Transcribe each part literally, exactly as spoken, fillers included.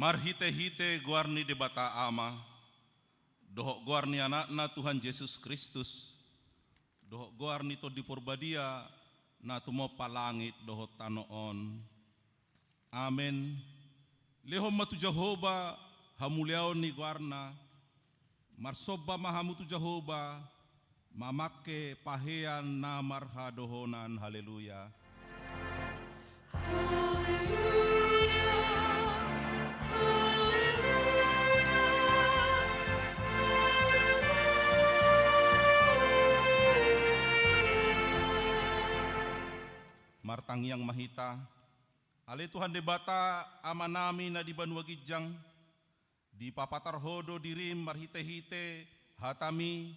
Marhite-hite goar ni Debata Ama, dohot goar ni Anakna Tuhan Jesus Kristus, dohot goar ni Tondi Porbadia, na tumompa langit dohot tano on. Amen. Lehon ma tu Jahowa hamuliaon ni goarna, marsomba ma hamu tu Jahowa, mamangke pahean na marhadohonan. Haleluya. Haleluya, haleluya, haleluya. Martangiang ma hita. Ale Tuhan Debata, Amanami na di banua ginjang, dipapatar Ho do dirim marhite-hite hataMi,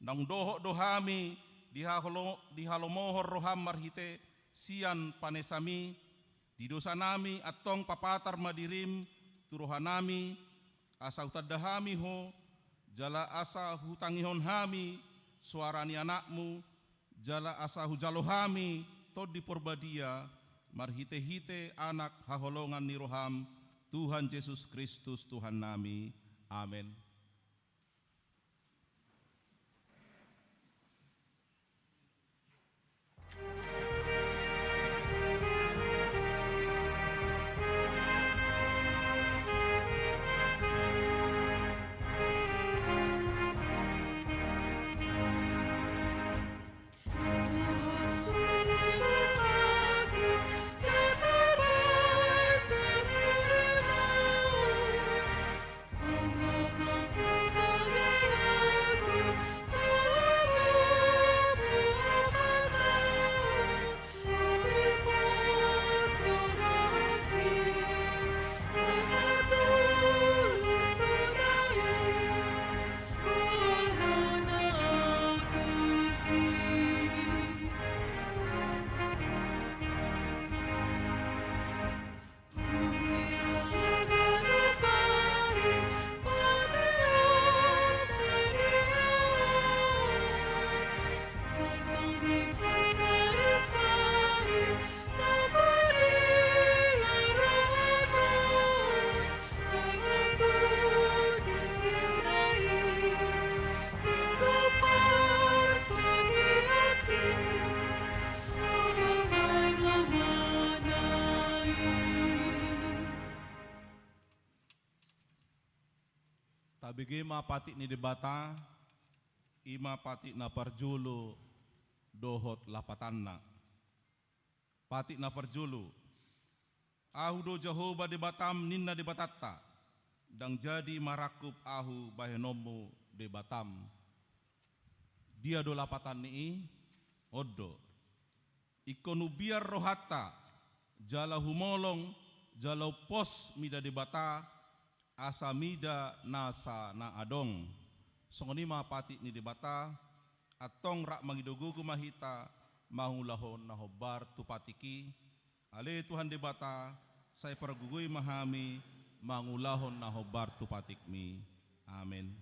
naung dohot do hami dihaholo-, dihalomohon rohaM marhite sian panesami, di dosanami antong papatar ma dirim tu rohanami, asa hutanda hami Ho, jala asa hutangihon hami soara ni AnakMu, jala asa hujalo hami Tondi Porbadia, marhite-hite Anak haholongan ni rohaM, Tuhan Jesus Kristus Tuhannami. Amen. Tabege ma patik ni Debata, i ma patik na parjolo dohot lapatanna. Patik na parjolo. Ahu do Jahowa Debatam, ninna Debatanta, ndang jadi marangkup ahu bahenonmu Debatam. Dia do lapatan ni i? On do. Ingkon umbiar rohanta, jala humolong, jala umpos mida Debata, asa mida nasa na adong. Songon i ma patik ni Debata, antong rap mangido gogo ma hita mangulahon na hombar tu patik i. Ale Tuhan Debata, sai pargogoi ma hami mangulahon na hombar tu patikmi. Amen.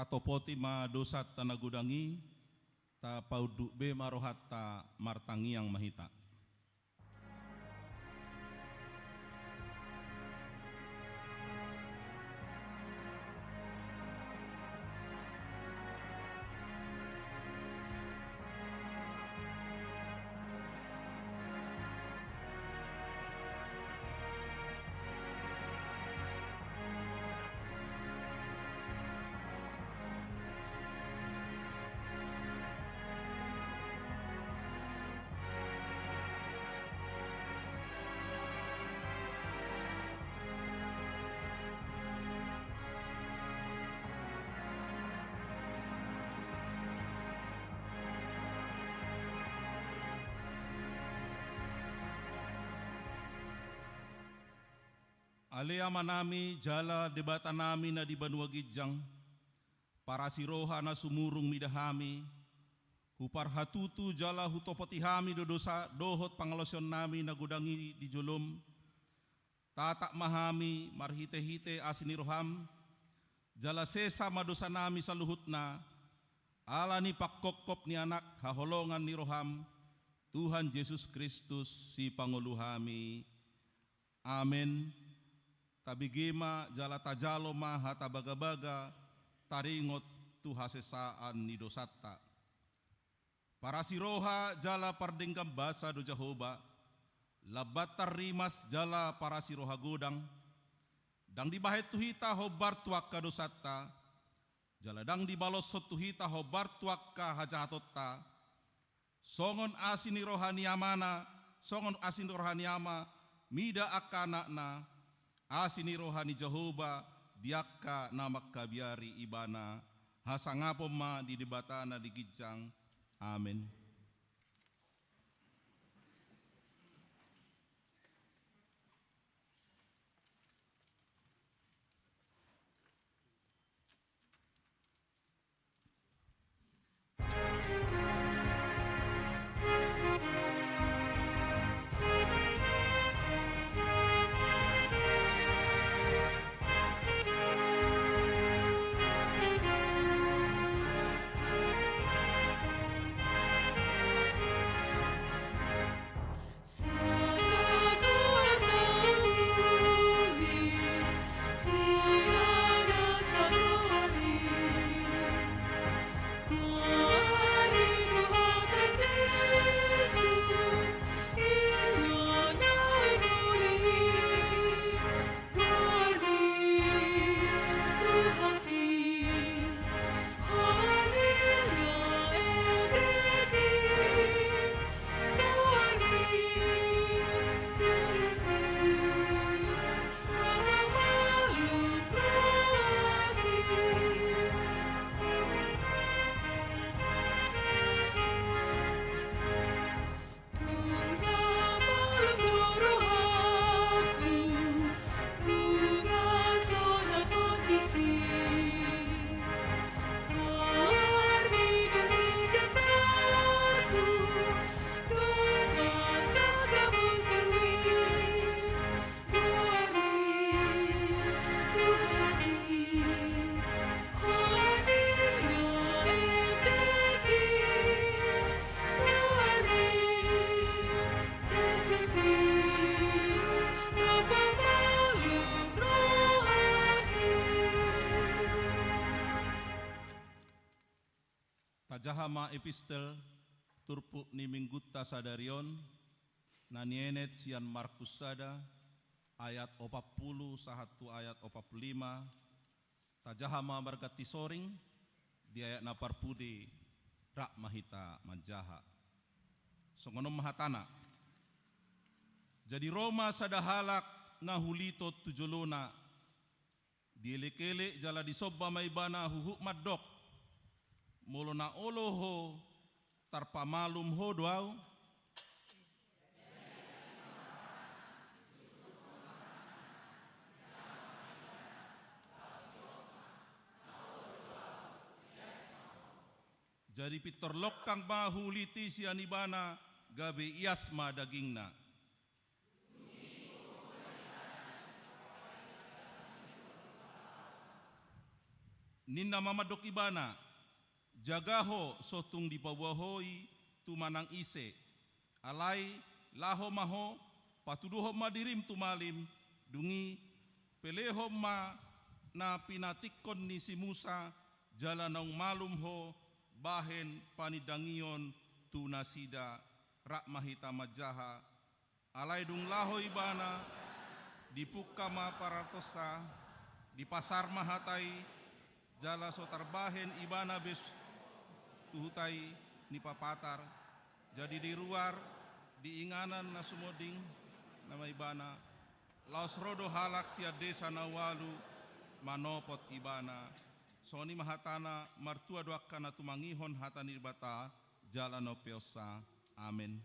Topoti ma dosanta na godang i, tapaunduk be ma rohanta, martangiang ma hita. Ale Amanami jala Debatanami na di banua ginjang, parasi roha na sumurung mida hami, huparhatutu jala hutopoti hami do dosa dohot pangalaosionnami na godang i di jolom, tatap ma hami marhitehite asi ni roham, jala sesa ma dosanami saluhutna, ala ni pangkophop ni Anak haholongan ni roham, Tuhan Jesus Kristus Sipangolu hami. Amen. Tabege ma jala tajalo ma hata bagabaga taringot tu hasesaan ni dosanta. Parasi roha jala pardenggan basa do Jahowa, Lambanta rimas jala parasi roha godang. Ndang dibahen tu hita hombar tu angka dosanta, jala ndang dibaloshon tu hita hombar tu angka hajahatonta. Songon asi ni roha ni Amana, songon asi ni roha ni Ama mida angka anakna, asi ni roha ni Jahowa di angka na mangkabiari Ibana. Hasangapon ma di Debata na di ginjang. Amen. Tajaha ma epistel turpuk ni Minggunta sadari on, na nienet sian Markus sada, ayat opat pulu sahat tu ayat opat pulu lima. Tajaha ma marganti soring, di ayat na parpudi rap ma hita manjaha. Songon on ma hatana. Jadi ro ma sada halak na hulitot tu jolona, dielek-elek jala disomba ma ibana huhut mandok, molo na olo ho, tarpamalum ho do ahu. Jadi pintor longkang ma hulit i sian ibana, gabe ias ma dagingna. Ninna ma mandok ibana: Jaga ho, so tung dipaboa ho i tu manang ise. Alai laho ma ho, patuduhon ma dirim tu malim, dung i pelehon ma na pinatingkon ni si Musa, jala naung malum ho bahen panindangion tu nasida. Rap ma hita manjaha. Alai dung laho ibana, dipungka ma paratonsa, dipasar ma hata i, jala so tarbahen ibana be tu huta i, nipapatar. Jadi di ruar, di inganan na sumonding nama ibana, laos ro do halak sian desa na ualu manopot ibana. Songon i ma hatana. Martua do angka na tumangihon hata ni Debata jala na umpeonsa. Amen.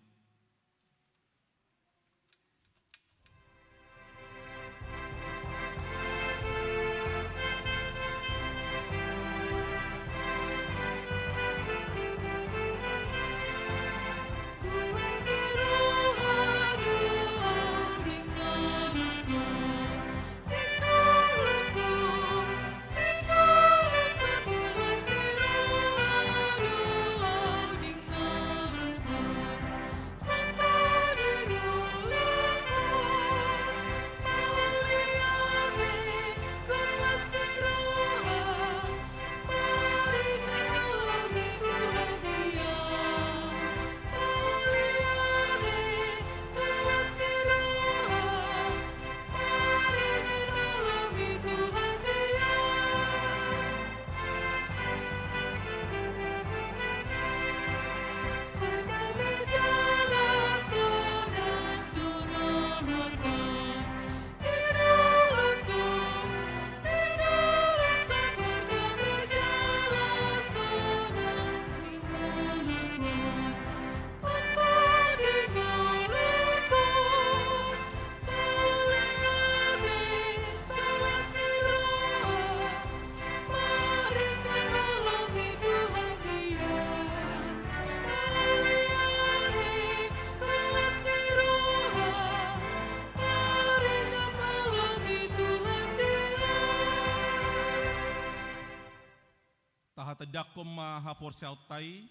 Tahatindangkon ma haporseaonta i,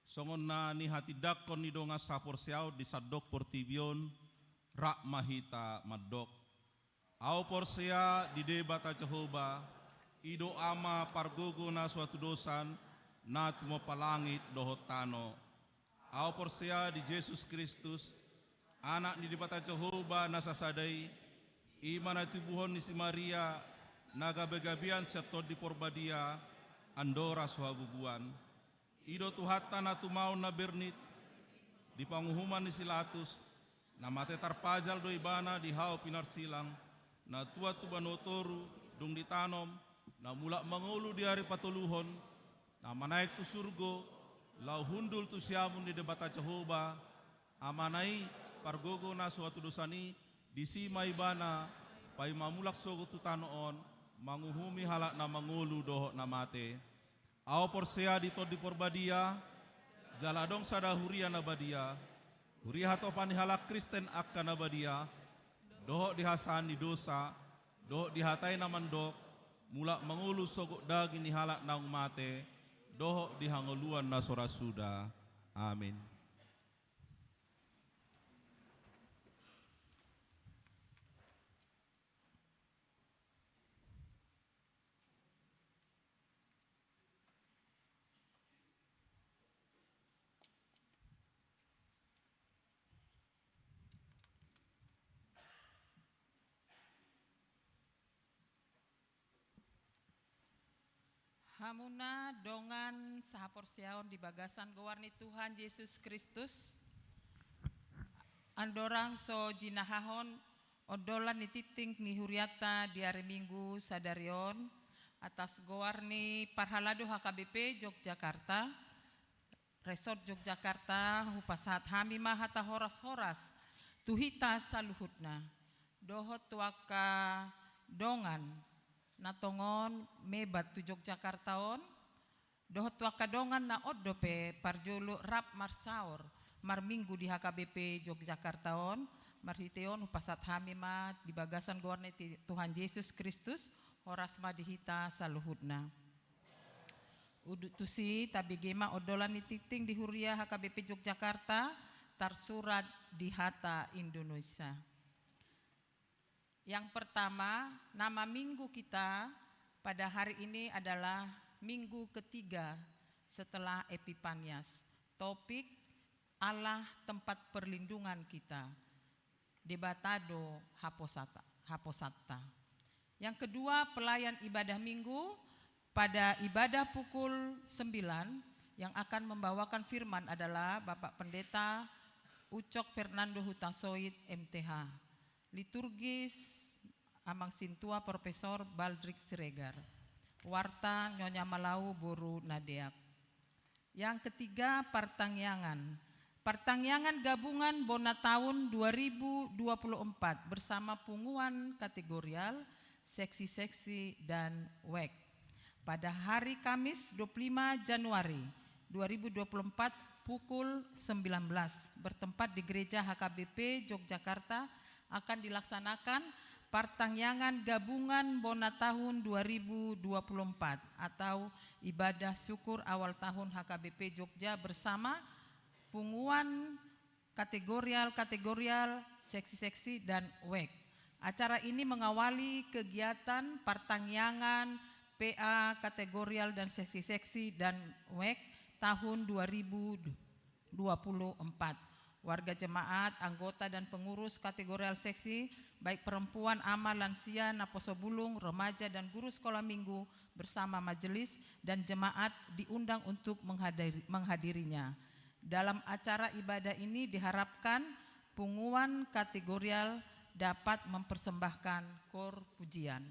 songon na nihatindangkon ni dongan sahaporseaon di sandok portibi on. Rap ma hita mandok: Ahu porsea di Debata Jahowa, i do Ama pargogo na so hatudosan, na tumompa langit dohot tano. Ahu porsea di Jesus Kristus, Anak ni Debata Jahowa na sasada i, i ma na tubuhon ni si Maria, na gabegabean sian Tondi Porbadia, andora so habubuan. I do Tuhanta na tumaon na bernit di panguhuman ni si Latus, na mate tarpajal do ibana di hau pinarsilang, na tuat tu banua toru, dung ditanom, na mulak mangolu di ari patoluhon, na manaek tu surgo, laho hundul tu siamun ni Debata Jahowa, Amana i, pargogo na so hatudosan i, disi ma ibana, paima mulak sogot tu tano on, manguhumi halak na mangolu dohot na mate. Ahu porsea di Tondi Porbadia, jala adong sada huria na badia, huria hatopan ni halak Kristen angka na badia, dohot di hasesaan ni dosa, dohot di hata i na mandok, mulak mangolu sogot daging ni halak naung mate, dohot di hangoluan na so ra suda. Amin. Hamuna dongan sahaporseaon di bagasan goar ni Tuhan Jesus Kristus, andorang so jinahahon ondolan ni tingting ni hurianta di ari Minggu sadari on, atas goar ni parhalado H K B P Yogyakarta, Resort Yogyakarta, hupasahat hami ma hata horas-horas tu hita saluhutna, dohot tu angka dongan na tongon mebat tu Yogyakarta on, dohot tu angka dongan na on dope parjolo rap marsaor marminggu di H K B P Yogyakarta on. Marhite on hupasahat hami ma di bagasan goar ni Tuhan Jesus Kristus, horas ma di hita saluhutna. Udut tusi, tabege ma ondolan ni tingting di Huria H K B P Yogyakarta, tarsurat di Hata Indonesia. Yang pertama, nama minggu kita pada hari ini adalah minggu ketiga setelah Epipanias. Topik, Allah tempat perlindungan kita. Debata do haposata, haposanta. Yang kedua, pelayan ibadah minggu. Pada ibadah pukul sembilan, yang akan membawakan firman adalah Bapak Pendeta Ucok Fernando Hutasoit, M T H. Liturgis, Amang Sintua Profesor Baldrick Siregar. Warta, Nyonya Malau boru Nadeak. Yang ketiga, partangiangan. Partangiangan gabungan bona tahun dua ribu dua puluh empat bersama punguan kategorial, seksi-seksi, dan wek. Pada hari Kamis, dua puluh lima Januari dua ribu dua puluh empat, pukul sembilan belas, bertempat di Gereja H K B P Yogyakarta, akan dilaksanakan partangiangan gabungan bona tahun dua ribu dua puluh empat atau ibadah syukur awal tahun H K B P Jogja bersama punguan kategorial-kategorial, seksi-seksi, dan wek. Acara ini mengawali kegiatan partangiangan P A kategorial dan seksi-seksi dan wek tahun dua ribu dua puluh empat. Warga jemaat, anggota dan pengurus kategorial seksi, baik perempuan, ama, lansia, naposo bulung, remaja, dan guru sekolah minggu bersama majelis dan jemaat diundang untuk menghadiri, menghadirinya. Dalam acara ibadah ini diharapkan punguan kategorial dapat mempersembahkan kor pujian.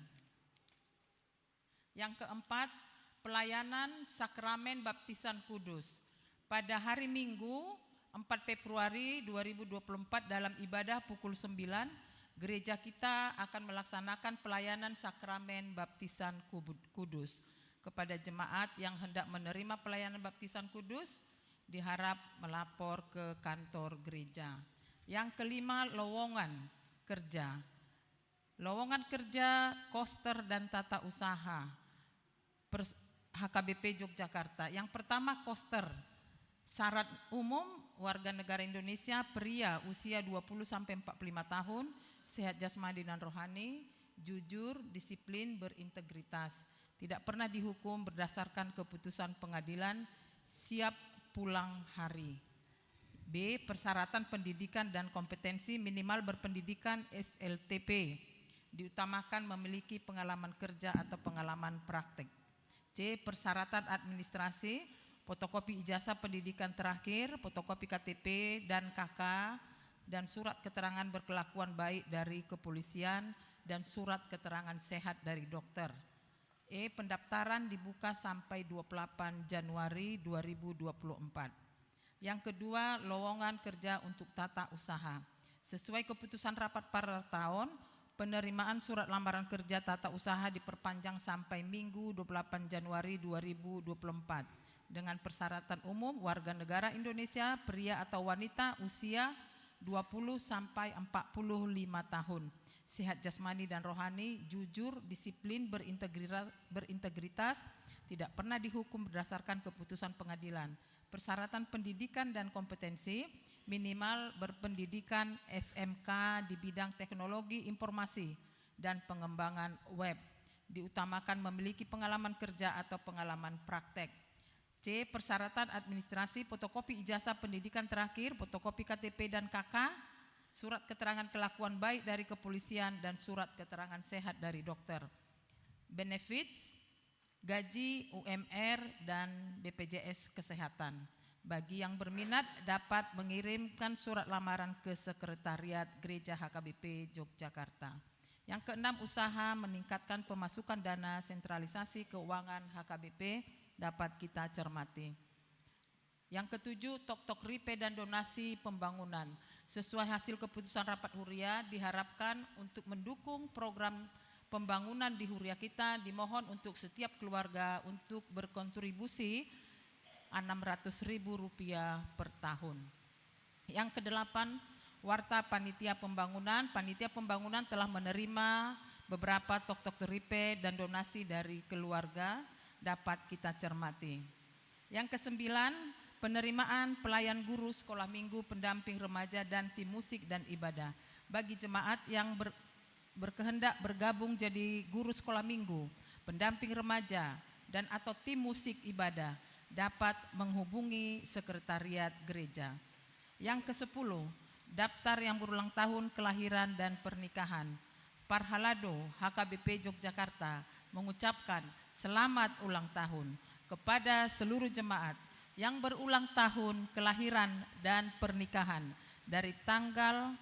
Yang keempat, pelayanan sakramen baptisan kudus. Pada hari Minggu, empat Februari dua ribu dua puluh empat, dalam ibadah pukul sembilan, gereja kita akan melaksanakan pelayanan sakramen baptisan kubu-, kudus. Kepada jemaat yang hendak menerima pelayanan baptisan kudus, diharap melapor ke kantor gereja. Yang kelima, lowongan kerja. Lowongan kerja koster dan tata usaha pers-, H K B P Yogyakarta. Yang pertama, koster. Syarat umum, warga negara Indonesia, pria, usia dua puluh sampai empat puluh lima tahun, sehat jasmani dan rohani, jujur, disiplin, berintegritas. Tidak pernah dihukum berdasarkan keputusan pengadilan, siap pulang hari. B, persyaratan pendidikan dan kompetensi, minimal berpendidikan S L T P. Diutamakan memiliki pengalaman kerja atau pengalaman praktek. C, persyaratan administrasi, fotokopi ijazah pendidikan terakhir, fotokopi K T P dan K K, dan surat keterangan berkelakuan baik dari kepolisian, dan surat keterangan sehat dari dokter. E, pendaftaran dibuka sampai dua puluh delapan Januari dua ribu dua puluh empat. Yang kedua, lowongan kerja untuk tata usaha. Sesuai keputusan rapat partaon, penerimaan surat lamaran kerja tata usaha diperpanjang sampai Minggu dua puluh delapan Januari dua ribu dua puluh empat. Dengan persyaratan umum, warga negara Indonesia, pria atau wanita, usia dua puluh sampai empat puluh lima tahun. Sehat jasmani dan rohani, jujur, disiplin, berintegrira-, berintegritas, tidak pernah dihukum berdasarkan keputusan pengadilan. Persyaratan pendidikan dan kompetensi, minimal berpendidikan S M K di bidang teknologi informasi dan pengembangan web. Diutamakan memiliki pengalaman kerja atau pengalaman praktek. C, persyaratan administrasi, fotokopi ijazah pendidikan terakhir, fotokopi K T P dan K K, surat keterangan kelakuan baik dari kepolisian, dan surat keterangan sehat dari dokter. Benefits, gaji, U M R, dan B P J S kesehatan. Bagi yang berminat, dapat mengirimkan surat lamaran ke Sekretariat Gereja H K B P Yogyakarta. Yang keenam, usaha meningkatkan pemasukan dana sentralisasi keuangan H K B P dapat kita cermati. Yang ketujuh, toktok ripe dan donasi pembangunan. Sesuai hasil keputusan rapat huria, diharapkan untuk mendukung program pembangunan di huria kita, dimohon untuk setiap keluarga untuk berkontribusi enam ratus ribu rupiah per tahun. Yang kedelapan, warta panitia pembangunan. Panitia pembangunan telah menerima beberapa toktok ripe dan donasi dari keluarga, dapat kita cermati. Yang kesembilan, penerimaan pelayan guru sekolah minggu, pendamping remaja, dan tim musik dan ibadah. Bagi jemaat yang ber-, berkehendak bergabung jadi guru sekolah minggu, pendamping remaja, dan atau tim musik ibadah, dapat menghubungi sekretariat gereja. Yang kesepuluh, daftar yang berulang tahun kelahiran dan pernikahan. Parhalado H K B P Yogyakarta mengucapkan selamat ulang tahun kepada seluruh jemaat yang berulang tahun kelahiran dan pernikahan dari tanggal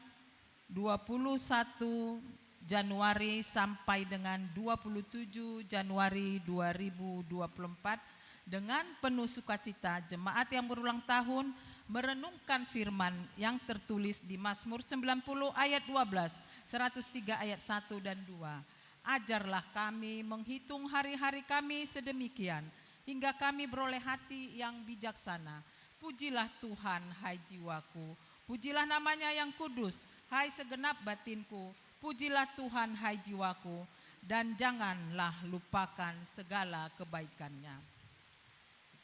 dua puluh satu Januari sampai dengan dua puluh tujuh Januari dua ribu dua puluh empat, dengan penuh sukacita, jemaat yang berulang tahun merenungkan firman yang tertulis di Mazmur sembilan puluh ayat dua belas, seratus tiga ayat satu dan dua. Ajarlah kami menghitung hari-hari kami sedemikian, hingga kami beroleh hati yang bijaksana. Pujilah Tuhan, hai jiwaku. Pujilah namanya yang kudus, hai segenap batinku. Pujilah Tuhan, hai jiwaku, dan janganlah lupakan segala kebaikannya.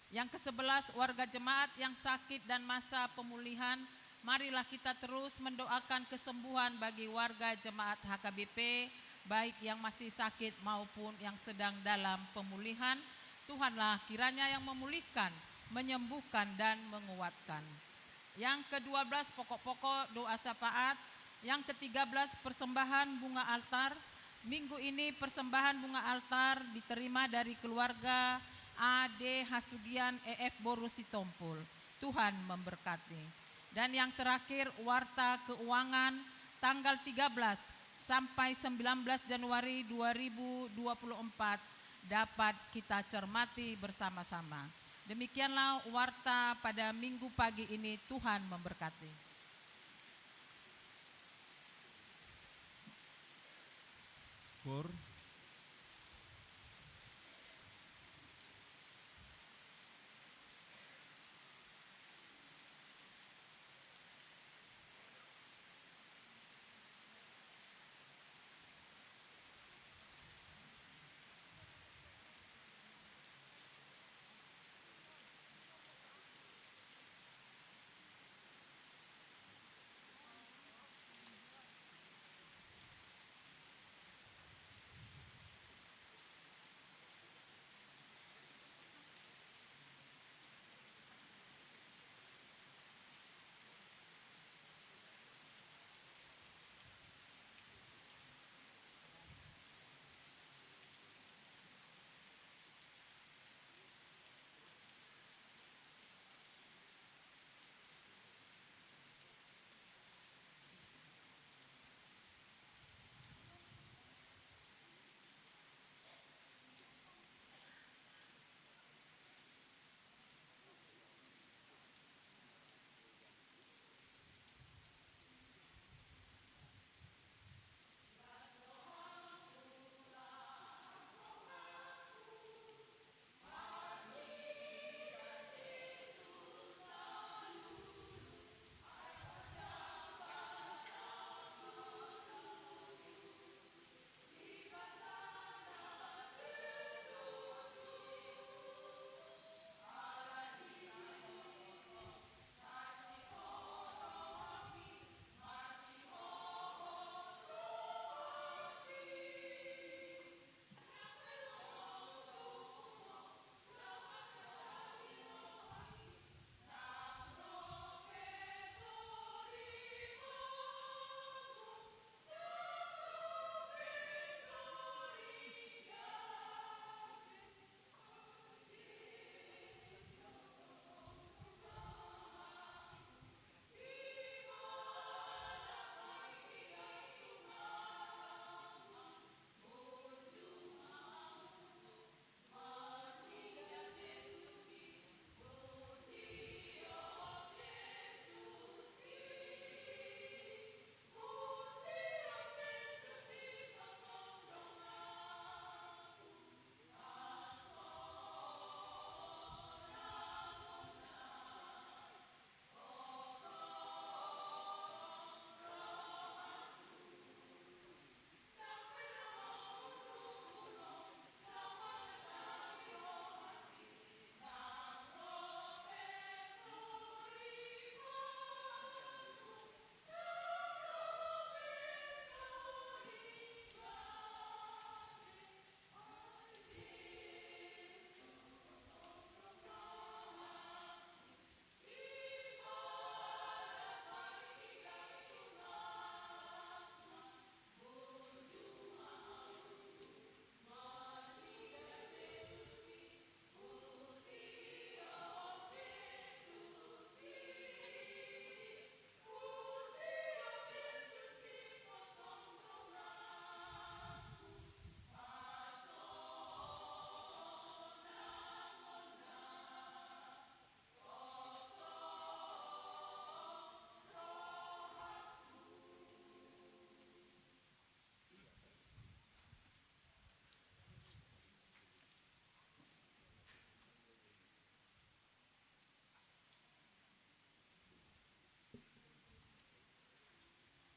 Yang kesebelas, warga jemaat yang sakit dan masa pemulihan, marilah kita terus mendoakan kesembuhan bagi warga jemaat H K B P, baik yang masih sakit maupun yang sedang dalam pemulihan. Tuhanlah kiranya yang memulihkan, menyembuhkan, dan menguatkan. Yang kedua belas, pokok-pokok doa syafaat. Yang ketiga belas, persembahan bunga altar. Minggu ini persembahan bunga altar diterima dari keluarga A D Hasugian E F Boru Sitompul. Tuhan memberkati. Dan yang terakhir, warta keuangan tanggal tiga belas sampai sembilan belas Januari dua ribu dua puluh empat dapat kita cermati bersama-sama. Demikianlah warta pada minggu pagi ini. Tuhan memberkati. Kor.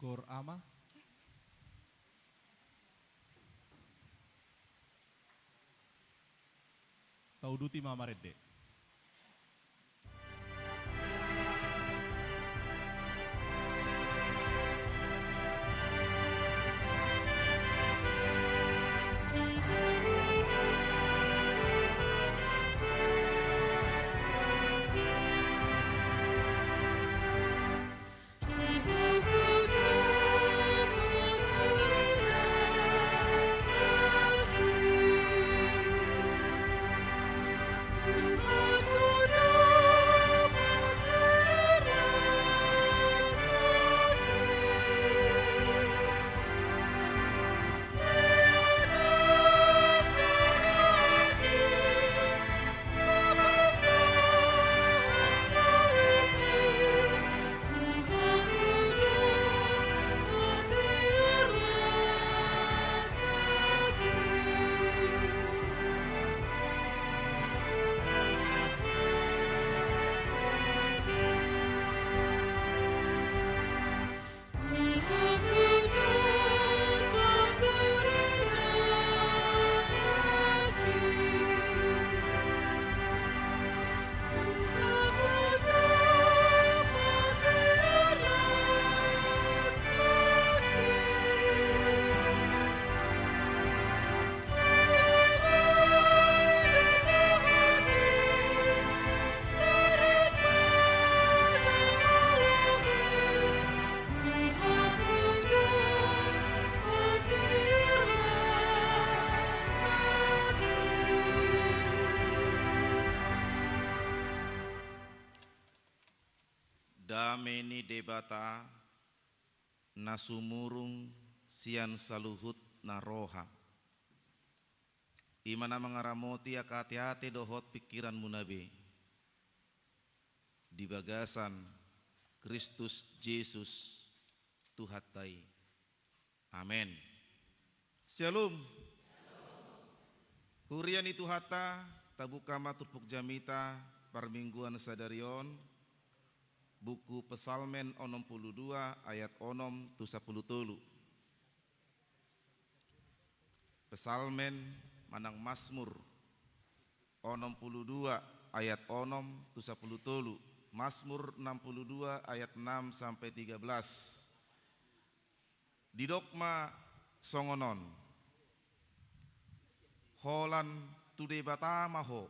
Gor Ama. Tauduti ma marende. Dame ni Debata na sumurung sian saluhut na roha, i ma na mangaramoti angka ateate dohot pingkiranmuna be di bagasan Kristus Jesus Tuhanta i. Amen. Syalom. Huria ni Tuhanta, tabuka ma turpuk jamita parmingguan sadari on, buku Psalmen onom pulu dua ayat onom tu sapulu tolu. Psalmen manang Masmur onom pulu dua ayat onom tu sapulu tolu, Masmur enam puluh dua ayat enam sampai tiga belas. Didok ma songon on: Holan tu Debata ma ho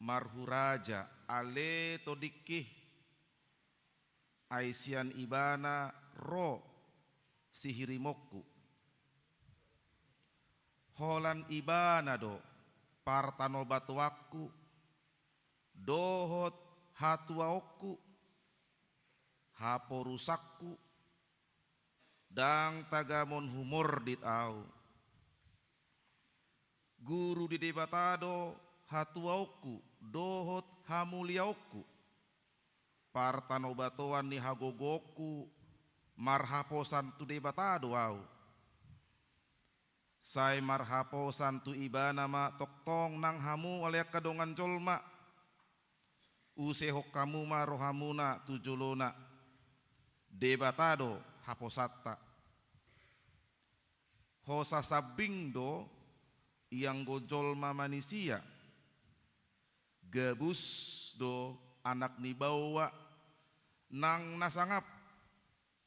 marhuraja ale tondingki, ai sian Ibana ro sihirimonku. Holan Ibana do partanobatoanku dohot hatuaonku, haporusanku, ndang tagamon humordit ahu. Guru di Debata do hatuaonku dohot hamuliaonku, partanobatoan ni hagogoonku, marhaposan tu Debata do ahu. Sai marhaposan tu Ibana ma tongtong nang hamu ale angka dongan jolma. Usehon hamu ma rohamuna tu jolona. Debata do haposanta. Hosa sambing do ianggo jolma manisia. Gabus do anak ni baoa nang na sangap,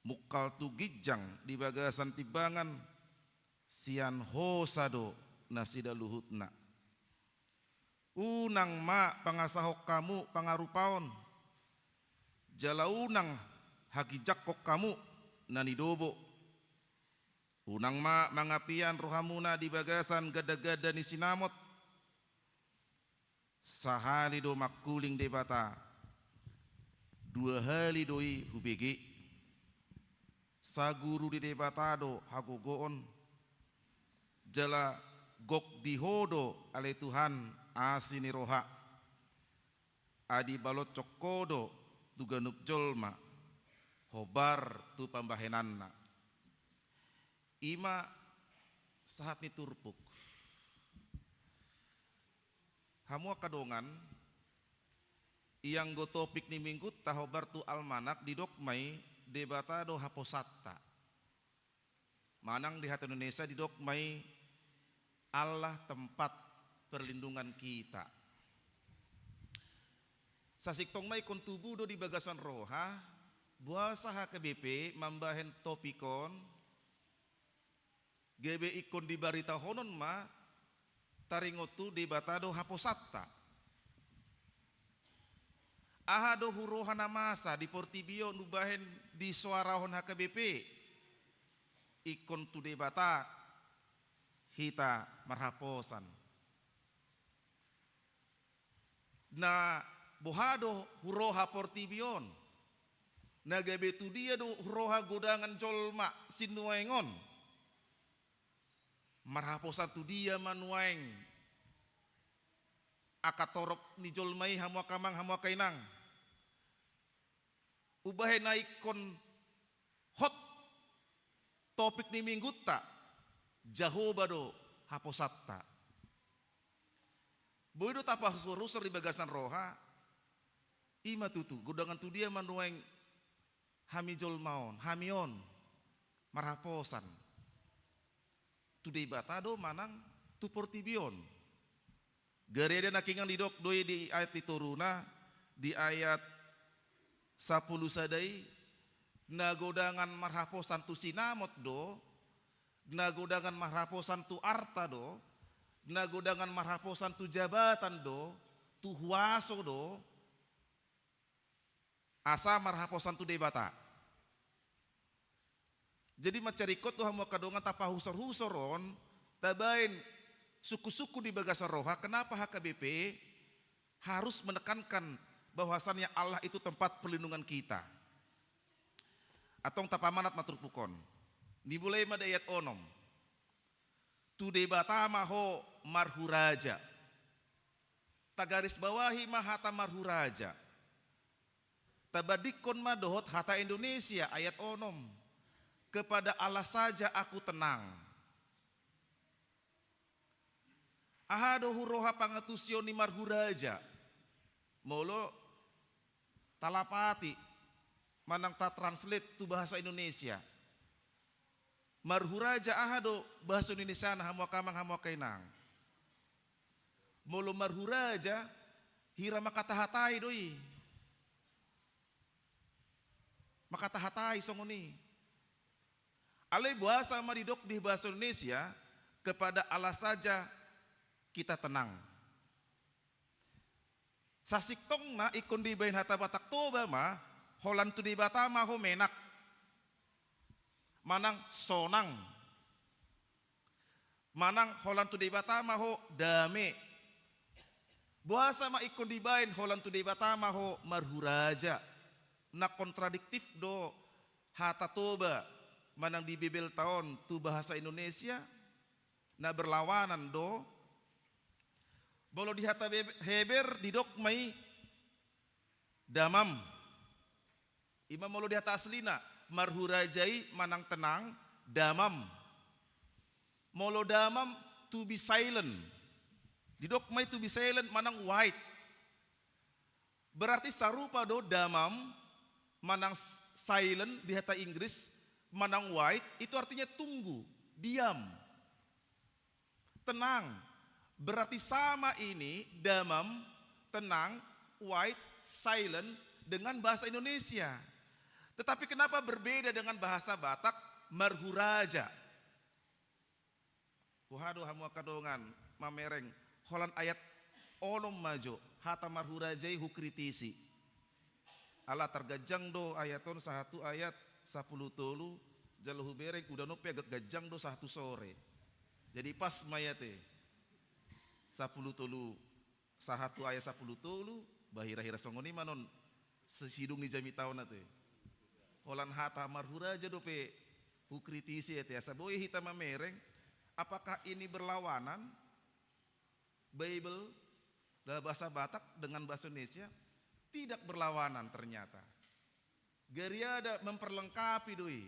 mungkal tu ginjang di bagasan timbangan, sian hosa do nasida luhutna. Unang ma pangasahon hamu pangarupaon, jala unang haginjangkon hamu na nidobo. Unang ma mangapian rohamuna di bagasan gandaganda ni sinamot. Sahali do mangkuling Debata, dua hali do i hubege. Saguru di Debata do hagogoon, jala gok di Ho do ale Tuhan asi ni roha. Adi baloshon Ho do tu ganup jolma, hombar tu pambahenanna. I ma sahat ni turpuk. Hamu angka dongan, ianggo topik ni minggunta hombar tu almanak didok ma i Debata do haposanta. Manang di hata Indonesia didok ma i Allah tempat perlindungan kita. Sasintongna ingkon tubu do di bagasan roha, boasa H K B P mambahen topik on, gabe ingkon dibaritahonon ma taringot tu Debata do haposanta. Aha do huroha na masa di portibi on umbahen disoarahon H K B P? Ingkon tu Debata hita marhaposan. Na boha do huroha portibi on? Na gabe tu dia do huroha godangan jolma sinuaeng on? Marhaposan tu dia ma nuaeng angka torop ni jolma i, hamu angka amang, hamu angka inang? Umbahen na ingkon hot topik ni minggunta, Jahowa do haposanta. Boi do tapahusorhusor di bagasan roha, i ma tutu, godangan tu dia ma nuaeng hami jolma on, hami on, marhaposan. Tu Debata do manang tu portibi on? Gariada nangkiningan didok do i di ayat ni toruna, di ayat sampulu sada i, na godangan marhaposan tu sinamot do, na godangan marhaposan tu arta do, na godangan marhaposan tu jabatan do, tu huaso do, asa marhaposan tu Debata. Jadi mansai ringkot do hamu angka dongan tapahusorhusor on, tabaen sungkunsungkun di bagasan roha, kenapa H K B P harus menekankan bahwasannya Allah itu tempat perlindungan kita. Antong tapamanat ma turpuk on. Dimulai ma di ayat onom. Tu Debata ma ho marhuraja. Tagarisbawahi ma hata marhuraja. Tabandingkon ma dohot hata Indonesia ayat onom. Kepada Allah saja aku tenang. Aha do huroha pangantusion ni marhuraja? Molo talapati manang tatranslate tu bahasa Indonesia. Marhuraja aha do bahasa Indonesiana, hamu angka amang, hamu angka inang? Molo marhuraja, hira mangkatahatai do i. Mangkatahatai songon i. Alai boasa ma didok di bahasa Indonesia, kepada Allah saja kita tenang? Sasintongna ingkon dibaen hata Batak Toba ma, holan tu Debata ma ho menak. Manang sonang. Manang holan tu Debata ma ho dame. Boasa ma ingkon dibaen holan tu Debata ma ho marhuraja? Na kontradiktif do hata Toba manang di Bibelta on tu bahasa Indonesia, na berlawanan do. Molo di hata Be-, Heber didok ma i damam. Ima molo di hata aslina, marhuraja i manang tenang, damam. Molo damam, to be silent. Didok ma i to be silent manang white. Berarti sarupa do damam manang s-, silent di hata Inggris, manang white, itu artinya tunggu, diam. Tenang. Berarti sama ini damam, tenang, white, silent dengan bahasa Indonesia. Tetapi kenapa berbeda dengan bahasa Batak marhuraja? Boha do hamu angka dongan mamereng, holan ayat onom ma jo hata marhuraja i hukritisi. Ala targanjang do ayat on sahat tu ayat sampulu tolu, jala hubereng udan on pe agak ganjang do sahat tu sore. Jadi pas ma i ate. Sampulu tolu sahat tu ayat sampulu tolu, bah hira-hira songon i ma non si-, sidung ni jamita on ate. Holan hata marhuraja dope hukritisi ate, asa boi hita mamereng, apakah ini berlawanan Bible dalam bahasa Batak dengan bahasa Indonesia? Tidak berlawanan ternyata. Gariada memperlengkapi do i.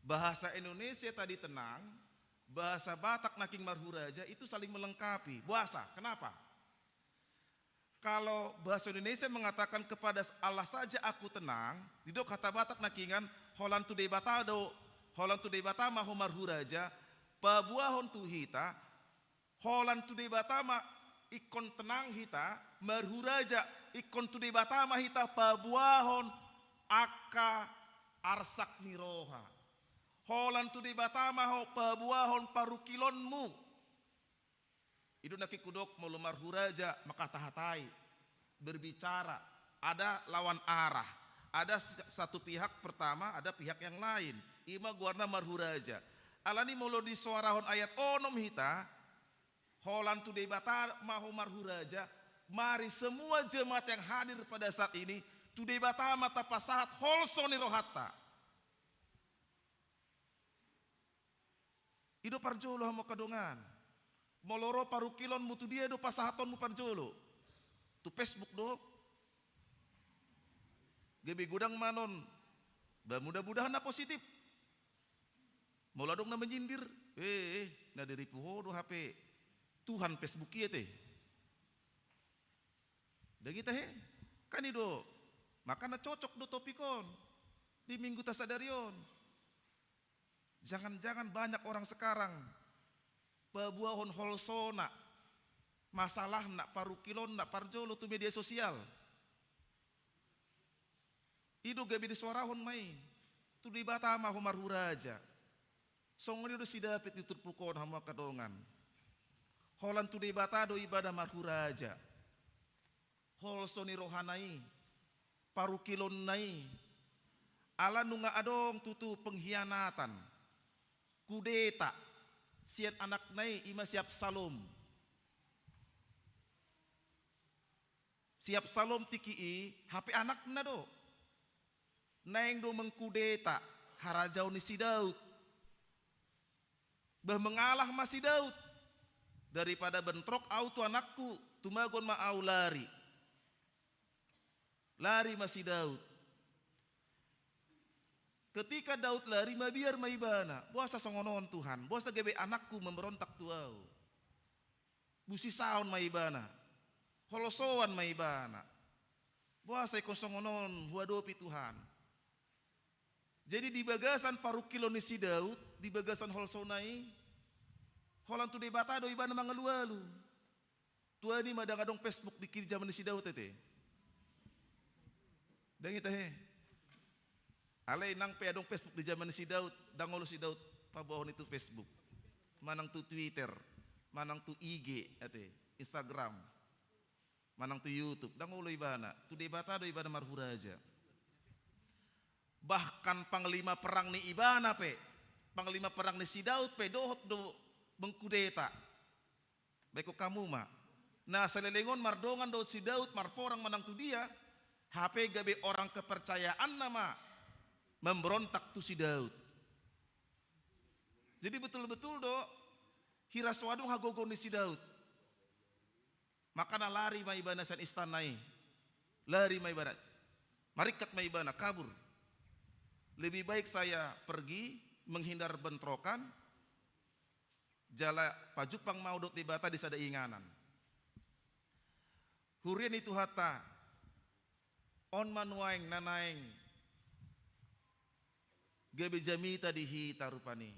Bahasa Indonesia tadi tenang, bahasa Batak nangkin marhuraja, itu saling melengkapi. Boasa? Kenapa? Kalau bahasa Indonesia mengatakan kepada Allah saja aku tenang, didok hata Batak nangkiningan holan tu Debata do Holan tu Debata ma ho marhuraja, paboahon tu hita, holan tu Debata ma ingkon tenang hita, marhuraja, ingkon tu Debata ma hita paboahon angka arsak ni roha. Holan tu Debata ma ho paboahon parungkilonmu. I do nangkin hudok molo marhuraja mangkatahatai, berbicara, ada lawan arah, ada s-, satu pihak pertama, ada pihak yang lain. I ma goarna marhuraja. Alani molo disoarahon ayat onom hita, holan tu Debata ma ho marhuraja, mari semua jemaat yang hadir pada saat ini, tu Debata ma tapasahat holso ni rohanta. I do parjolo hamu angka dongan. Molo ro parungkilonmu, tu dia do pasahatonmu parjolo? Tu Facebook do? Gabe godang ma non. Ba mudah-mudahan na positif. Molo adong na menyindir, eh, eh, na diripu ho do hape Tuhan Facebook i ate. Dang i tahe? Kan i do. Makana cocok do topik on di mingguta sadari on. Jangan-jangan banyak orang sekarang paboahon holsona, masalahna, parungkilonna parjolo tu media sosial. I do gabe disoarahon ma i, tu Debata ma ho marhuraja. Songon i do si David di turpuk on hamu angka dongan. Holan tu Debata do ibana marhuraja. Holso ni rohana i, parungkilonna i. Ala nunga adong tutu pengkhianatan, kudeta sian anakna i, i ma si Absalom. Si Absalom tingki i hape anakna do. Naeng do mengkudeta harajaon ni si Daud. Bah mengalah ma si Daud. Daripada bentrok au tu anakku, tumagon ma au lari. Lari ma si Daud. Ketika Daud lari, mabiar ma ibana, boasa songon on Tuhan, boasa gabe anakku memberontak tu au. Busisaon ma ibana, holsoan ma ibana. Boasa ingkon songon on huadopi Tuhan. Jadi di bagasan parungkilon ni si Daud, di bagasan holsona i, holan tu Debata do ibana mangalualu. Tua ni ma dang adong Facebook di jaman ni si Daud ate. Dang i tahe. Alai nang pe adong Facebook di jaman ni si Daud, dang olo si Daud paboahon i tu Facebook. Manang tu Twitter, manang tu I G ate, Instagram. Manang tu YouTube, dang olo ibana, tu Debata do ibana marhuraja. Bahkan panglima perang ni ibana pe, panglima perang ni si Daud pe dohot do mengkudeta. Baen hamu ma. Na saleleng on mardongan dohot si Daud marporang manang tu dia, hape gabe orang kepercayaanna ma memberontak tu si Daud. Jadi betul-betul do hira so adong hagogoon ni si Daud. Makana lari ma ibana sian istana i. Lari ma ibana. Maringkat ma ibana, kabur. Lebih baik saya pergi menghindar bentrokan, jala pajumpang ma au dohot Debata di sada inganan. Huria ni Tuhanta, on ma nuaeng na naeng gabe jamita di hita rupani.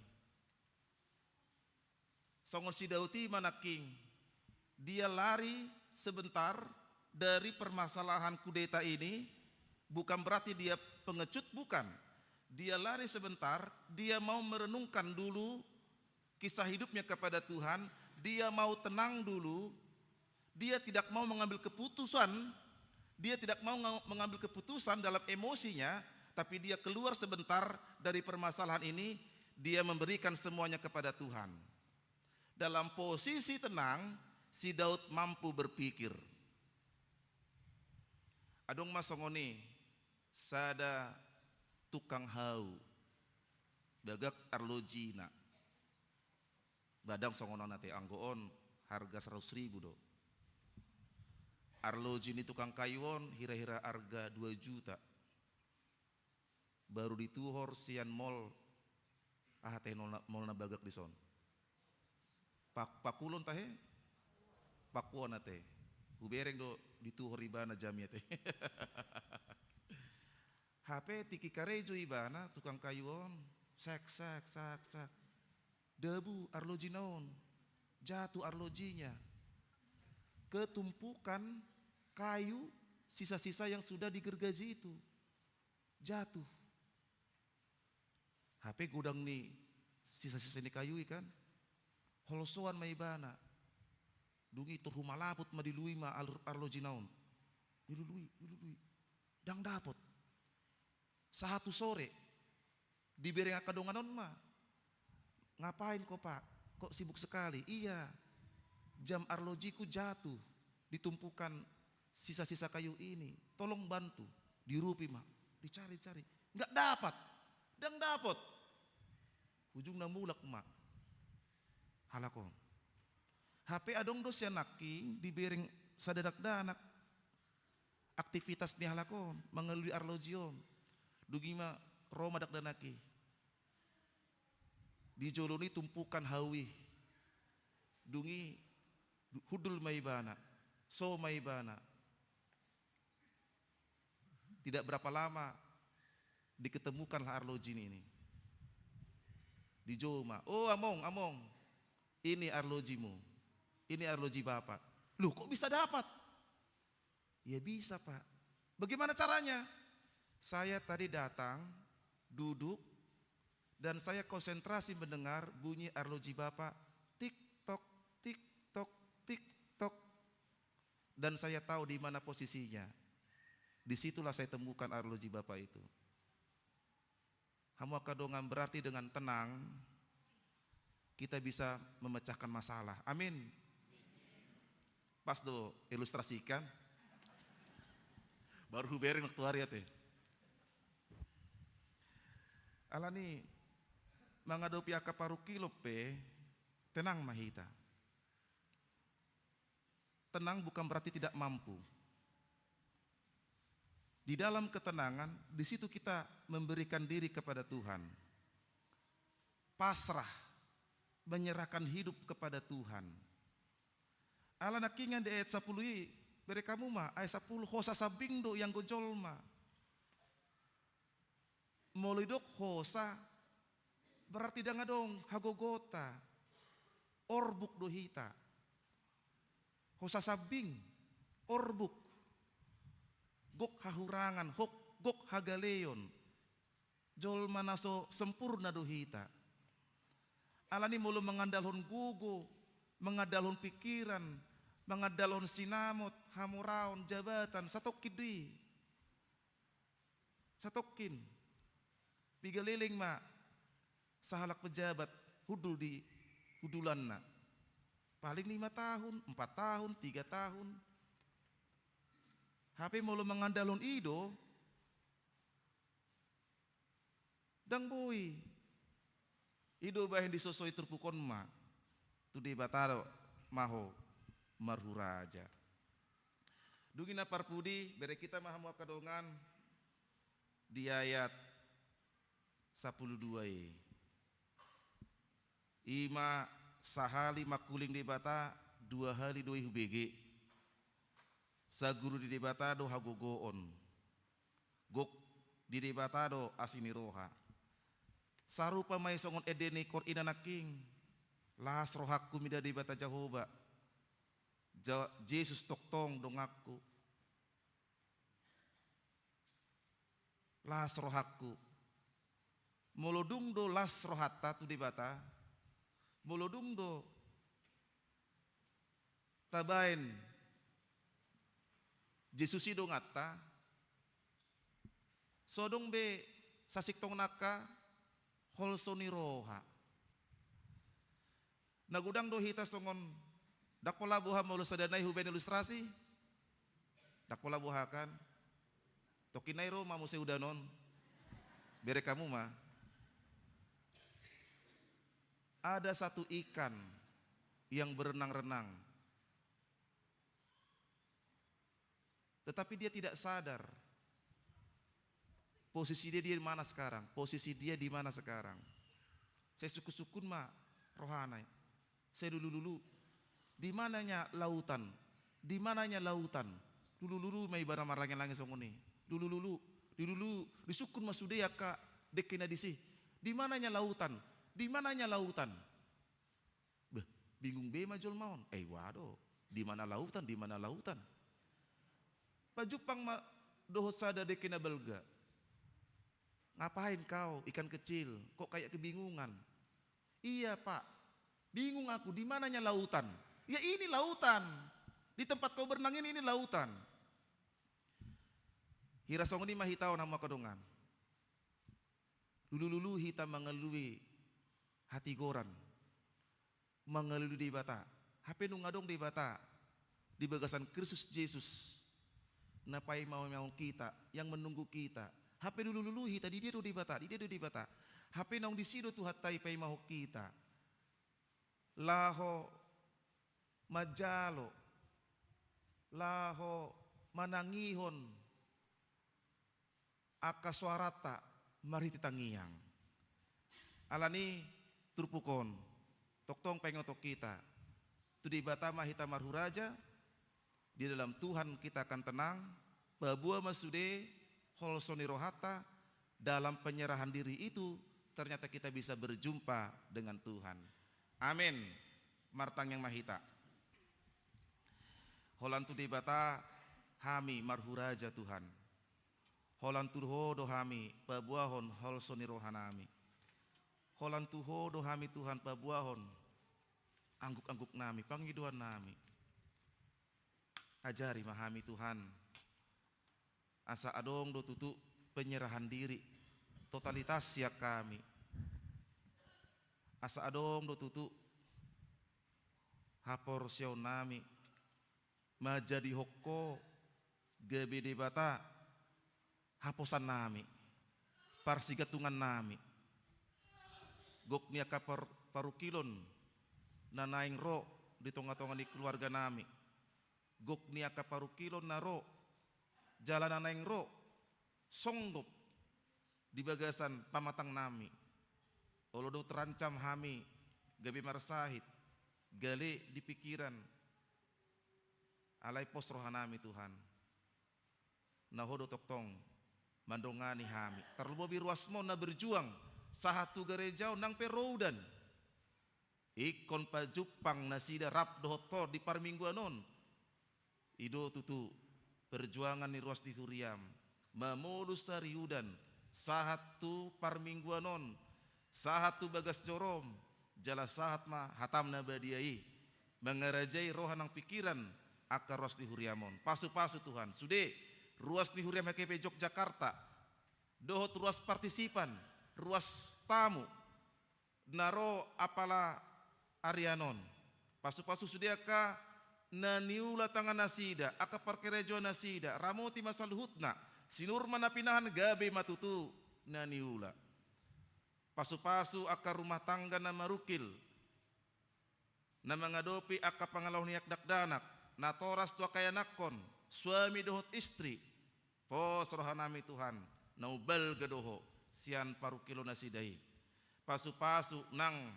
Songon si Daud i ma nangkin, dia lari sebentar dari permasalahan kudeta ini, bukan berarti dia pengecut, bukan. Dia lari sebentar, dia mau merenungkan dulu kisah hidupnya kepada Tuhan, dia mau tenang dulu, dia tidak mau mengambil keputusan, dia tidak mau nga-, mengambil keputusan dalam emosinya, tapi dia keluar sebentar dari permasalahan ini, dia memberikan semuanya kepada Tuhan. Dalam posisi tenang, si Daud mampu berpikir. Adong ma songon i, sada tukang hau, bagak arlojina. Ba dang songon on ate, anggo on harga seratus ribu do. Arloji ni tukang kayu on hira-hira arga dua juta. Baru dituhor sian mol, aha ate mol na, mol na bagak dison. Pak-, pakulon tahe? Pakuan ate. Hubereng do dituhor ibana jami ate. Hape tingki karejo ibana tukang kayu on. Sak, sak, sak, sak. Debu arlojina on. Jatuh arlojinya ke tumpukan kayu, sisa-sisa yang sudah digergaji itu. Jatuh. Hape godang ni sisa-sisa ni kayu i kan, holsoan ma ibana. Dung i torus humalaput ma, dilului ma ar-, arlojina on. Dilului, dilului. Ndang dapot. Sahat tu sore, dibereng angka dongan on ma. Ngapain kau, Pak? Kok sibuk sekali? Iya, jam arlojiku jatuh di tumpukan sisa-sisa kayu ini. Tolong bantu. Diurupi ma. Dicari, dicari. Nggak dapat. Ndang dapot. Ujungna mulak ma halak on. Hape adong do sian nangkin dibereng sada dakdanak aktivitas ni halak on mangalului arloji on. Dung i ma ro ma dakdanak i. Di jolo ni tumpukan hau i. Dung i hundul ma ibana, so ma ibana. Tidak berapa lama diketemukanlah arloji ini. Dijou ma, "Oh, Among, Among, ini arlojimu. Ini arloji Bapak." "Loh, kok bisa dapat?" "Ya bisa, Pak." "Bagaimana caranya?" "Saya tadi datang, duduk, dan saya konsentrasi mendengar bunyi arloji Bapak, tik tok, tik tok, tik tok. Dan saya tahu di mana posisinya. Disitulah saya temukan arloji Bapak itu." Hamu angka dongan, berarti dengan tenang kita bisa memecahkan masalah. Amin. Pas do ilustrasikan. Baru hubereng waktu hari ate. Alani mangadopi angka parungkilon pe, tenang ma hita. Tenang bukan berarti tidak mampu. Di dalam ketenangan, di situ kita memberikan diri kepada Tuhan. Pasrah, menyerahkan hidup kepada Tuhan. Ala nangkiningan di ayat sapuluh i, bereng hamu ma, ayat sapuluh, hosa sambing do ianggo jolma. Molo didok hosa, berarti ndang adong hagogoonta, orbuk do hita. Hosa sambing, orbuk, gok hahurangan, hok, gok hagaleon. Jolma na so sempurna do hita. Alani molo mangandalhon gogo, mangandalhon pikiran, mangandalhon sinamot, hamoraon, jabatan, satongkin do i. Satongkin. Piga leleng ma sahalak pejabat hundul di hundulanna. Paling lima tahun, empat tahun, tiga tahun. Hape molo mangandalhon i do, ndang boi. I do bahen disosoi turpuk on ma. Tu Debata do ma ho marhuraja. Dung i na parpudi, bereng hita ma hamu angka dongan di ayat sapuluh dua i. I ma sahali mangkuling Debata, dua hali do i hubege. Saguru ni Debata do hagogoon. Gok di Debata do asi ni roha. Sarupa ma i songon ende ni ingkon ina nangkin. Las rohangku mida Debata Jahowa. Ja-, Jesus tongtong donganku. Las rohangku. Molo dung do las rohanta tu Debata, molo dung do tabaen Jesus i donganta, so adong be sasintongna angka holso ni roha. Na godang do hita songon, ndang pola boha molo sada nai hubaen ilustrasi. Ndang pola boha kan. Tongkin nai ro ma muse udan on. Bereng hamu ma. Ada satu ikan yang berenang-renang. Tetapi dia tidak sadar posisi dia, dia di mana sekarang, posisi dia di mana sekarang. Sai sungkun-sungkun ma rohana i. Sai lulu-lulu. Di mananya lautan? Di mananya lautan? Lulu-lulu ma ibana marlange-lange songon i. Lulu-lulu, dilulu, disungkun ma sude angka dengke na disi. Di mananya lautan? Di mananya lautan? Beh, bingung be ma jolma on. Eh, waduh, di mana lautan, di mana lautan? Pajumpang ma dohot sada dengke na balga. "Ngapain kau, ikan kecil? Kok kayak kebingungan?" "Iya, Pak. Bingung aku, di mananya lautan?" "Ya, ini lautan. Di tempat kau berenang ini, ini lautan." Hira songon i ma hita on, hamu angka dongan. Lulululu hita mangalului hatigoran, mangalului Debata. Hape nunga adong Debata di bagasan Kristus Jesus na paima-, paimahon hita, yang menunggu kita. Hape lulululu hita, di dia do Debata, di dia do Debata. Hape naung disi do Tuhanta i paimahon hita. Laho manjalo, laho manangihon angka soaranta marhite tangiang. Alani i turpuk on, tongtong paingothon hita, tu Debata ma hita marhuraja, di dalam Tuhan kita akan tenang, paboa ma sude holso ni rohanta, dalam penyerahan diri itu ternyata kita bisa berjumpa dengan Tuhan. Amin. Martangiang ma hita. Holan tu Debata hami marhuraja, Tuhan. Holan tu Ho do hami paboahon holso ni rohanami. Holan tu Ho do hami, Tuhan, paboahon angguk-angguknami, pangidoannami. Ajari ma hami, Tuhan, asa adong do tutu penyerahan diri totalitas sian hami. Asa adong do tutu haporseaonnami manjadihon Ho gabe Debata haposannami, parsigantungannami. Gok ni angka par-, parungkilon na naeng ro di tonga-tonga ni keluarganami, gok ni angka parungkilon na ro jala na naeng ro songgop di bagasan pamatangnami. Olo do terancam hami gabe marsahit, gale di pikiran, alai pos rohanami, Tuhan. Na Ho do tongtong mandongani hami. Tarlumobi ruasmon na berjuang sahat tu gareja on nang pe ro udan, ingkon pajumpang nasida rap dohot Ho di parmingguan on. I do tutu perjuangan ni ruas ni huriam, mamolus sariudan sahat tu parmingguan on, sahat tu bagas jorom, jala sahat ma hatam na badia i mangarajai roha nang pikiran angka ruas ni huriam on. Pasu-pasu, Tuhan, sude ruas ni huriam H K P Jogjakarta dohot ruas partisipan, ruas tamu na ro apala arian on. Pasu-pasu sude angka na niula tangan nasida, angka parkarejoan nasida, ramoti ma saluhutna, sinur ma na pinahan, gabe ma tutu na niula. Pasu-pasu angka rumah tangga na marungkil, na mangadopi angka pangalaoan ni dakdanak, natoras tu angka ianakhon, suami dohot istri. Pos rohanami, Tuhan, na umbalga do Ho sian parungkilon nasida i. Pasu-pasu nang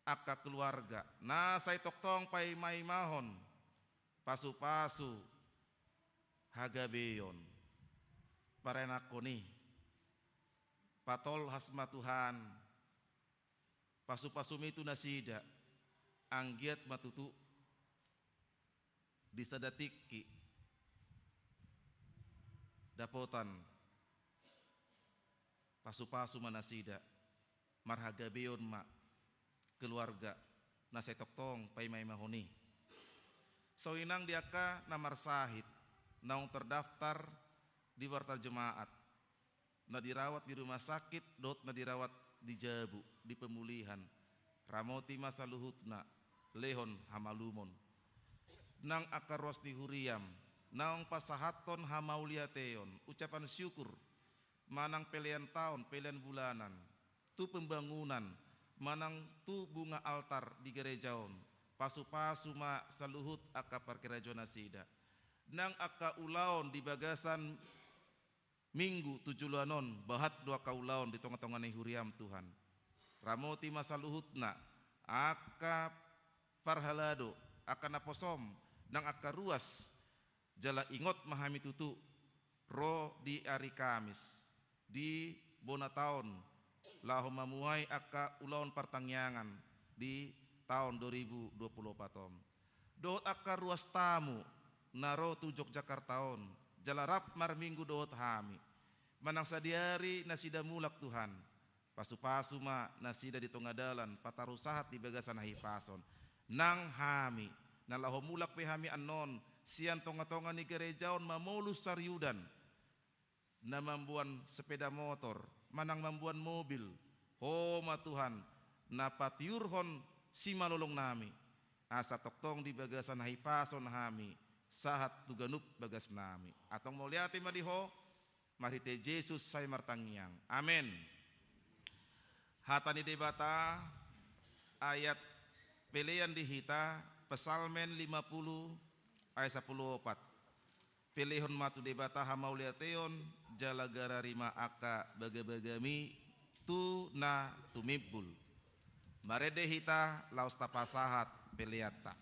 angka keluarga na sai tongtong paima-imahon, pasu-pasu hagabeon, paranakhon i. Patolhas ma, Tuhan, pasu-pasumi tu nasida, anggiat ma tutu di sada tingki dapotan pasu-pasu ma nasida, marhagabeon ma keluarga na sai tongtong paima-imahon i. Songon i nang di angka na marsahit, naung terdaftar di warta jemaat, na dirawat di rumah sakit dohot na dirawat di jabu, di pemulihan. Ramoti ma saluhutna, lehon hamalumon. Nang angka ruas ni huriam naung pasahathon hamauliateon, ucapan syukur, manang pelean taon, pelean bulanan, tu pembangunan, manang tu bunga altar di gareja on, pasu-pasu ma saluhut angka parkarejoan nasida. Nang angka ulaon di bagasan minggu tu joloan on, bahat do angka ulaon di tonga-tonga ni huriam, Tuhan. Ramoti ma saluhutna, angka parhalado, angka naposom, nang angka ruas, jala ingot ma hami tutu, ro di ari Kamis, di bona taon laho mamuhai angka ulaon partangiangan di taon dua ribu dua puluh opat on. Dohot angka ruas tamu na ro tu Yogyakarta on, jala rap marminggu dohot hami. Manang sadihari nasida mulak Tuhan, pasu-pasu ma nasida di tonga dalan, pataru sahat di bagasan hahipason. Nang hami, na laho mulak pe hami annon, sian tonga-tonga ni gareja on mamolus sariudan, na mamboan sepeda motor, manang mamboan mobil, Ho ma Tuhan, na patiurhon simalolong nami, asa tongtong di bagasan hahipason hami, sahat tu ganup bagas nami. Antong mauliate ma di Ho, marhite Jesus sai martangiang. Amen. Hata ni Debata, ayat pelean di hita, Psalmen lima puluh ayat sapuluh opat. Pelehon ma tu Debata hamauliateon, jala garari ma angka bagabagami tu na tumimbul. Marende hita laos tapasahat peleanta.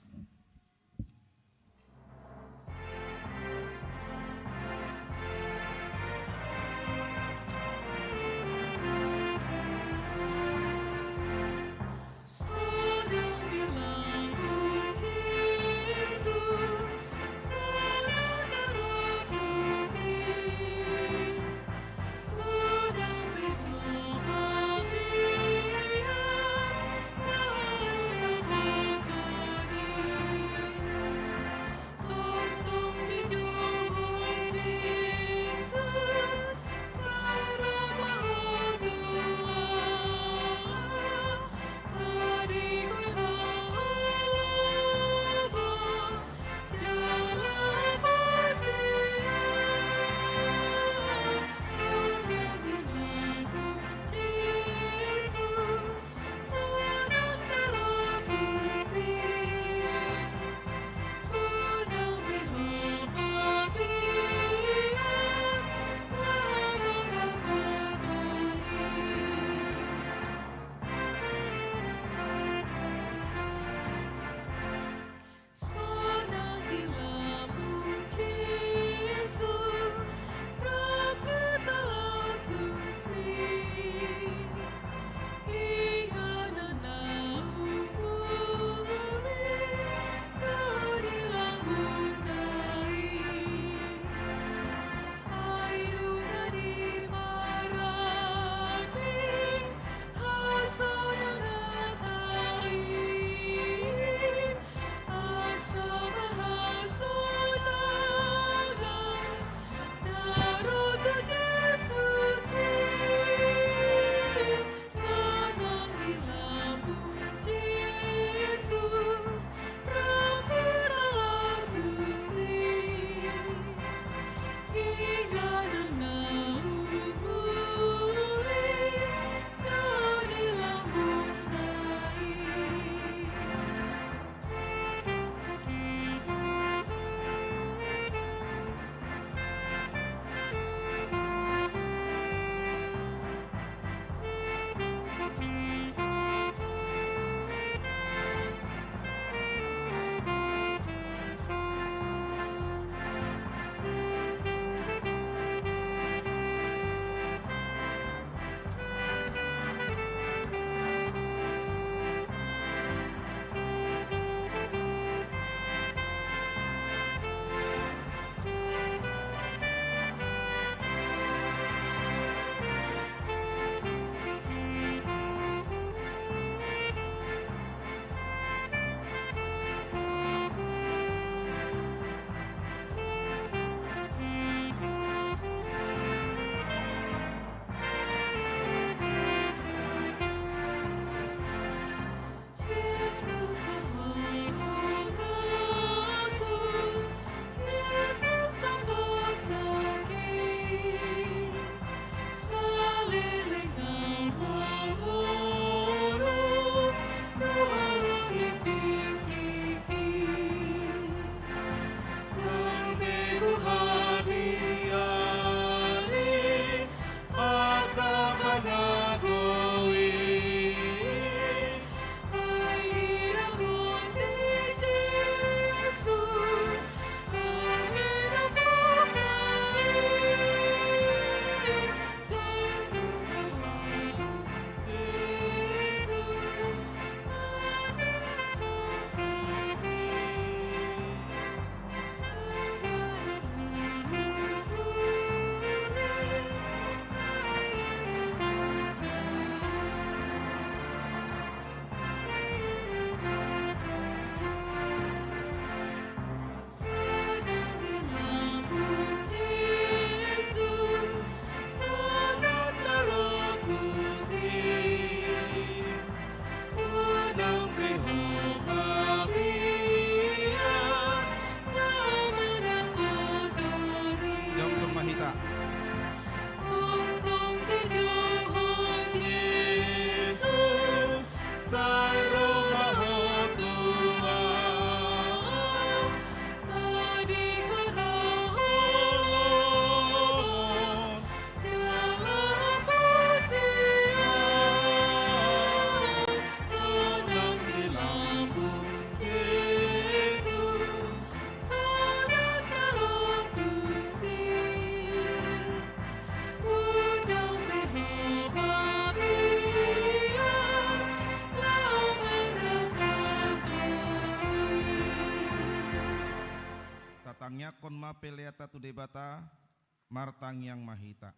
ma peleanta tu Debata, martangiang ma hita.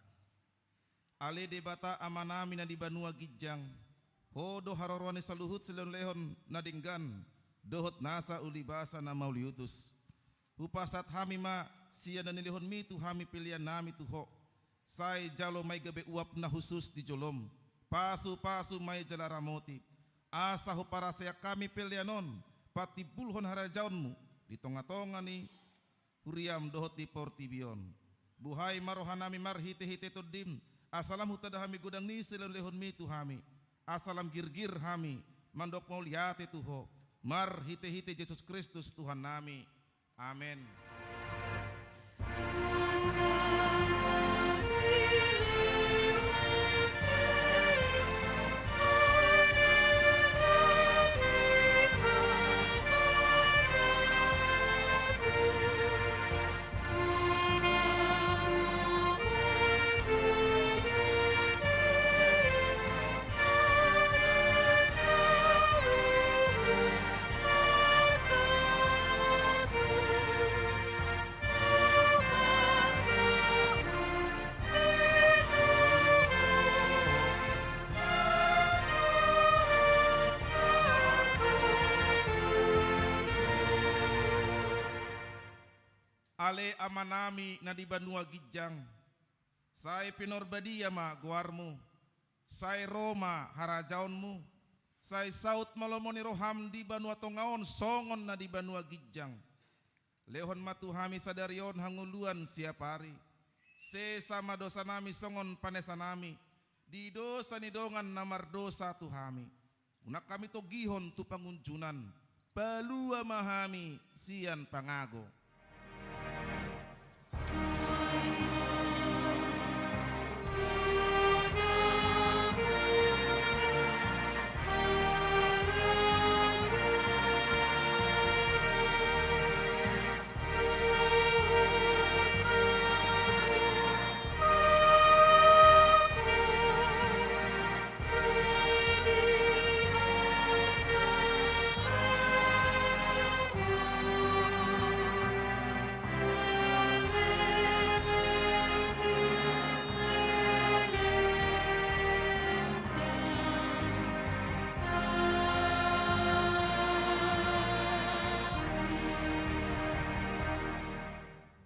Ale Debata Amanami na di banua ginjang, Ho do haroroan ni saluhut silehonlehon na denggan dohot nasa ulibasa na mauliutus. Hupasahat hami ma sian na nilehonMi tu hami peleannami tu Ho. Sai jalo ma i gabe uap na hushus di joloM. Pasupasu ma i jala ramoti, asa huparaseak hami pelean on patimbulhon harajaonMu di tongatonga ni huriaM dohot di portibi on. Buhai ma rohanami marhitehite TondiM, asa lam hutanda hami godang ni silehonlehonMi tu hami, asa lam girgir hami mandok mauliate tu Ho, marhitehite Jesus Kristus Tuhannami. Amen. Ale Amanami na di banua ginjang, sai pinarbadia ma goarMu, sai ro ma harajaonMu, sai saut ma lomo ni rohaM di banua tonga on songon na di banua ginjang. Lehon ma tu hami sadari on hangoluan siapari. Sesa ma dosanami songon panesanami di dosa ni dongan na mardosa tu hami. Unang hami togihon tu pangunjunan, palua ma hami sian pangago.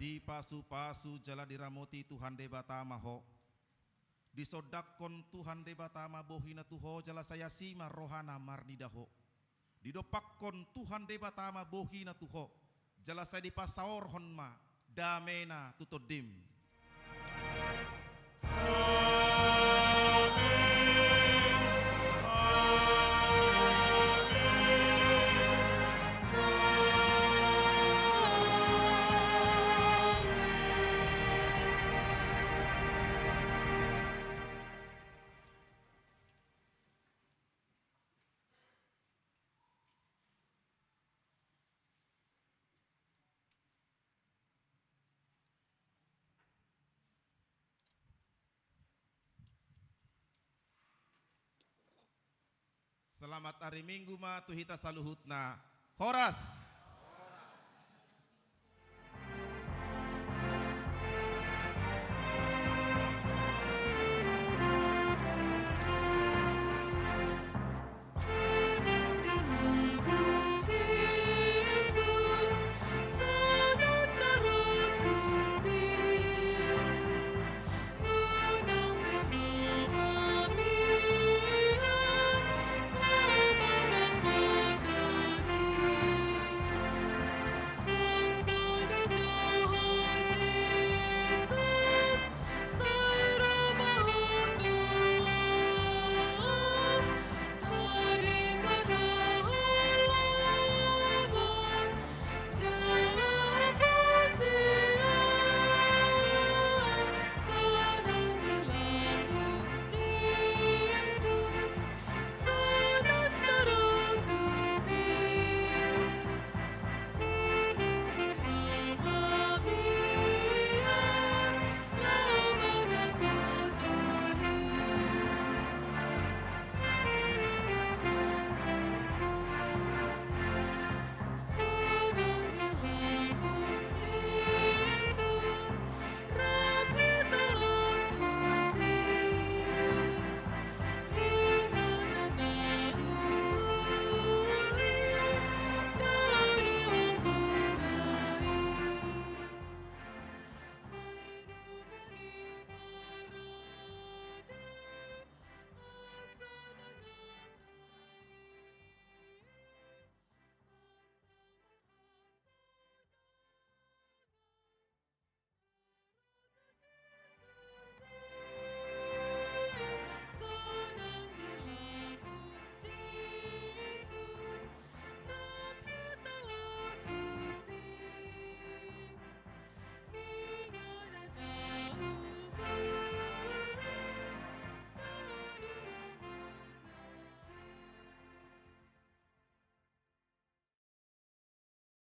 Dipasupasu jala diramoti Tuhan Debata ma ho. Disondangkon Tuhan Debata ma bohina tu ho jala sai asi ma rohana marnida ho. Didompakkon Tuhan Debata ma bohina tu ho jala sai dipasaorhon ma damena tu tondim. Selamat ari Minggu ma tu hita saluhutna. Horas.